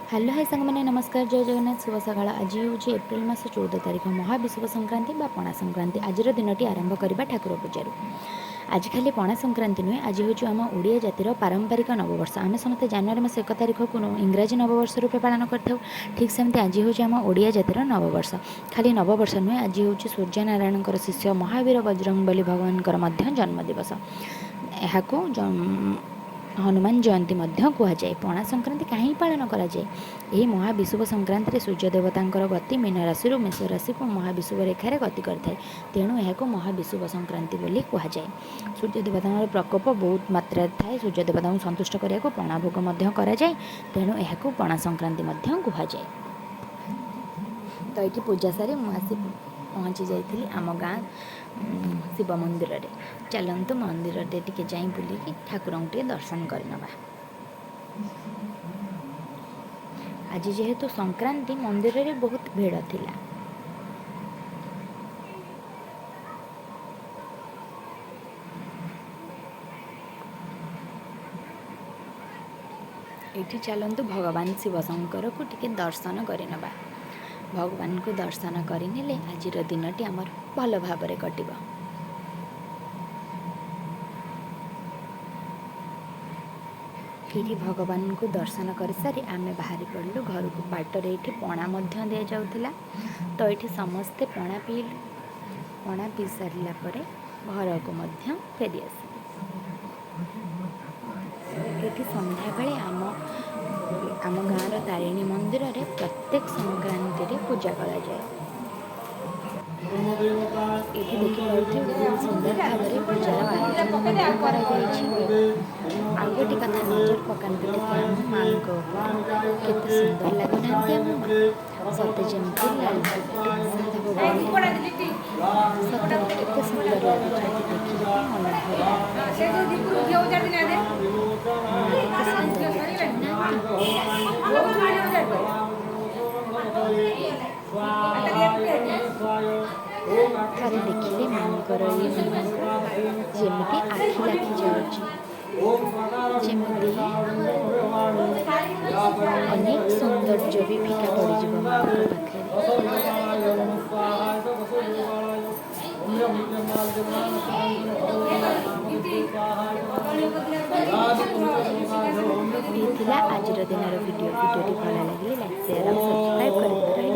Hello high ସାଙ୍ଗମାନେ, ନମସ୍କାର, ଜୟ ଜଗନ୍ନାଥ, ଶୁଭ ସକାଳ। ଆଜି ହେଉଛି ଏପ୍ରିଲ ମାସ 14 ତାରିଖ, ମହାବିଷୁବ ସଂକ୍ରାନ୍ତି ବା ପଣା ସଂକ୍ରାନ୍ତି। ଆଜିର ଦିନଟି ଆରମ୍ଭ କରିବା ଠାକୁର ପୂଜାରୁ। ଆଜି ଖାଲି ପଣା ସଂକ୍ରାନ୍ତି ନୁହେଁ, ଆଜି ହେଉଛି ଆମ ଓଡ଼ିଆ ଜାତିର ପାରମ୍ପରିକ ନବବର୍ଷ। ଆମେ ସମସ୍ତେ ଜାନୁଆରୀ ମାସ 1 ତାରିଖକୁ ଇଂରାଜୀ ନବବର୍ଷ ରୂପେ ପାଳନ କରିଥାଉ। ଠିକ୍ ସେମିତି ଆଜି ହେଉଛି ଆମ ଓଡ଼ିଆ ଜାତିର ନବବର୍ଷ। ଖାଲି ନବବର୍ଷ ନୁହେଁ, ଆଜି ହେଉଛି ସୂର୍ଯ୍ୟନାରାୟଣଙ୍କର ଶିଷ୍ୟ ମହାବୀର ବଜରଙ୍ଗବଲି ଭଗବାନଙ୍କର ମଧ୍ୟ ଜନ୍ମଦିବସ। ଏହାକୁ ହନୁମାନ ଜୟନ୍ତୀ ମଧ୍ୟ କୁହାଯାଏ। ପଣା ସଂକ୍ରାନ୍ତି କାହିଁକି ପାଳନ କରାଯାଏ? ଏହି ମହାବିଷୁବ ସଂକ୍ରାନ୍ତିରେ ସୂର୍ଯ୍ୟ ଦେବତାଙ୍କର ଗତି ମୀନ ରାଶିରୁ ମେଷ ରାଶିକୁ ମହାବିଷୁବ ରେଖାରେ ଗତି କରିଥାଏ, ତେଣୁ ଏହାକୁ ମହାବିଷୁବ ସଂକ୍ରାନ୍ତି ବୋଲି କୁହାଯାଏ। ସୂର୍ଯ୍ୟ ଦେବତାଙ୍କର ପ୍ରକୋପ ବହୁତ ମାତ୍ରାରେ ଥାଏ। ସୂର୍ଯ୍ୟ ଦେବତାଙ୍କୁ ସନ୍ତୁଷ୍ଟ କରିବାକୁ ପଣା ଭୋଗ ମଧ୍ୟ କରାଯାଏ, ତେଣୁ ଏହାକୁ ପଣା ସଂକ୍ରାନ୍ତି ମଧ୍ୟ କୁହାଯାଏ। ତ ଏଇଠି ପୂଜା ସାରି ମୁଁ ଆସି ପହଞ୍ଚି ଯାଇଥିଲି ଆମ ଗାଁ ଶିବ ମନ୍ଦିରରେ। ଚାଲନ୍ତୁ, ମନ୍ଦିରରେ ଟିକେ ଯାଇ ବୁଲିକି ଠାକୁରଙ୍କୁ ଟିକେ ଦର୍ଶନ କରିନେବା। ଆଜି ଯେହେତୁ ସଂକ୍ରାନ୍ତି, ମନ୍ଦିରରେ ବହୁତ ଭିଡ଼ ଥିଲା। ଏଇଠି ଚାଲନ୍ତୁ, ଭଗବାନ ଶିବଶଙ୍କରକୁ ଟିକେ ଦର୍ଶନ କରିନେବା। ଭଗବାନଙ୍କୁ ଦର୍ଶନ କରିନେଲେ ଆଜିର ଦିନଟି ଆମର ଭଲ ଭାବରେ କଟିବ। ଏଇଠି ଭଗବାନଙ୍କୁ ଦର୍ଶନ କରିସାରି ଆମେ ବାହାରି ପଡ଼ିଲୁ ଘରକୁ। ବାଟରେ ଏଇଠି ପଣା ମଧ୍ୟ ଦିଆଯାଉଥିଲା, ତ ଏଇଠି ସମସ୍ତେ ପଣା ପିଇଲୁ। ପଣା ପିଇ ସାରିଲା ପରେ ଘରକୁ ମଧ୍ୟ ଫେରି ଆସିଲୁ। ଏଇଠି ସନ୍ଧ୍ୟାବେଳେ ଆମ ଗାଁର ତାରିଣୀ ମନ୍ଦିରରେ ପ୍ରତ୍ୟେକ ସଂକ୍ରାନ୍ତିରେ ପୂଜା କରାଯାଏ। ଏଇଠି ଦେଖିପାରୁଥିବେ, ବହୁତ ସୁନ୍ଦର ଭାବରେ ପୂଜାର ଆୟୋଜନ ମଧ୍ୟ କରାଯାଇଛି। ଆଉ ଗୋଟେ କଥା, ନଜର ପକାନ୍ତୁ ଟିକେ ଆମ ମାଆଙ୍କ ଉପରେ। କେତେ ସୁନ୍ଦର ଲାଗୁନାହାନ୍ତି ଆମ ମା? ସତେ ଯେମିତି ଲାଲ ସାଧବ ଭଳି। ସତରେ କେତେ ସୁନ୍ଦର ଲାଗୁଛନ୍ତି, ଦେଖିବାକୁ ମନ ଭରିଗଲା। ମା କେତେ ସୁନ୍ଦର ଦେଖାଯାଉନାହାନ୍ତି? ଥରେ ଦେଖିଲେ ମାଆଙ୍କର ଇଏ ମୁହଁକୁ, ଯେମିତି ଆଖି ଲାଖିଯାଉଛି, ଯେମିତି ଅନେକ ସୌନ୍ଦର୍ଯ୍ୟ ବି ଫିକା ପଡ଼ିଯିବ ମାଆଙ୍କ ପାଖରେ। ଏଇ ଥିଲା ଆଜିର ଦିନର ଭିଡ଼ିଓ। ଭିଡ଼ିଓଟି ଭଲ ଲାଗିଲେ ଲାଇକ୍, ସେୟାର ଆଉ ସବସ୍କ୍ରାଇବ୍ କରିଦେବେ। ରହିଲି।